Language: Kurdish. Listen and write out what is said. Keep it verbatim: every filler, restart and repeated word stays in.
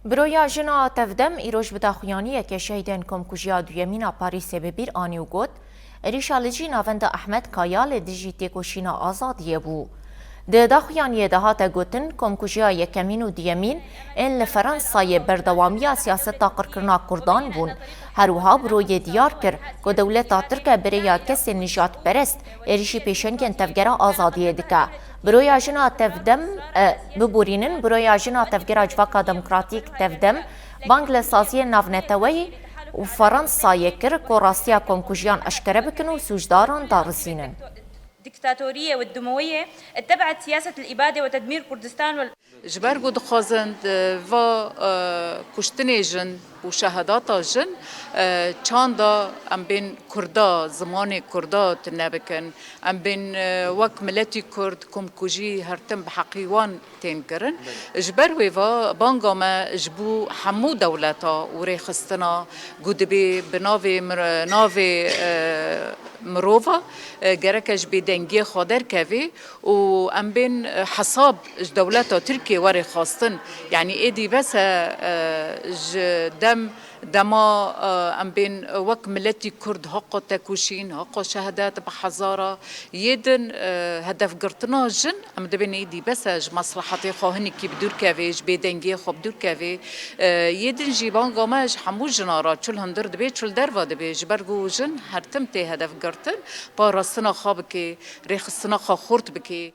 Buroya Jina Tevdem îroj bi daxuyaniyeke şehîdên komkujiya duyemîn a Parîsê bi bîr anî û got, Êrîşa li cî navenda Ehmed Kaya li dijî têkoşîna azadiyê bû. Di daxuyaniyê de hate gotin, komkujiya yekemîn û duyemîn ên li Fransayê berdewamiya siyaseta qirkirina Kurdan bûn. Her wiha buroyê diyar kir ku dewleta Tirk e bi rêya kesên nijadperest êrîşî pêşengên tevgera azadiyê dike. Buroya Jina Tevdem, e, biborînin, Buroya Jina Tevgera Civaka Demokratîk Tevdem bang li saziyên navneteweyî û Fransayê kir ku rastiya komkujiyan eşkere bikin û sûcdaran darizînin. الدكتاتورية والدموية اتبعت سياسة الإبادة وتدمير كردستان وال- Ji ber ku dixwazin di va, e, kuştinê jin û şehedata jin, e, çanda em bên Kurda, zimanê Kurda tune bikin, em bên, e, wek miletî Kurd komkujî her tim bi heqî wan tên kirin. Ji ber wê ve banga me ji bo hemû dewleta û rêxistina ku dibê bi navê mir-, navê, e, mirova, e, gereke ji bêdengiyê xwe derkevê û em bên, e, hesab ji dewleta Tirkiyê were xwestin. Yanî êdî bes e, e, ji dem, dema, e, em bên wek miletî Kurd haqa tekoşîn, haqa şehedet bi hezara yê din, e, hedefgirtina jin, em dibên êdî bes e ji meslehetê xwe hinekî bi dûr kevê, ji bêdengiyê xwe bi dûr kevê. E, yê din jî banga me ji hemû jina re çul hundir dibê, çul derva dibê, ji ber ku jin her tim tê hedefgirtin, parastina xwe bike, rêxistina xwe xurt bike.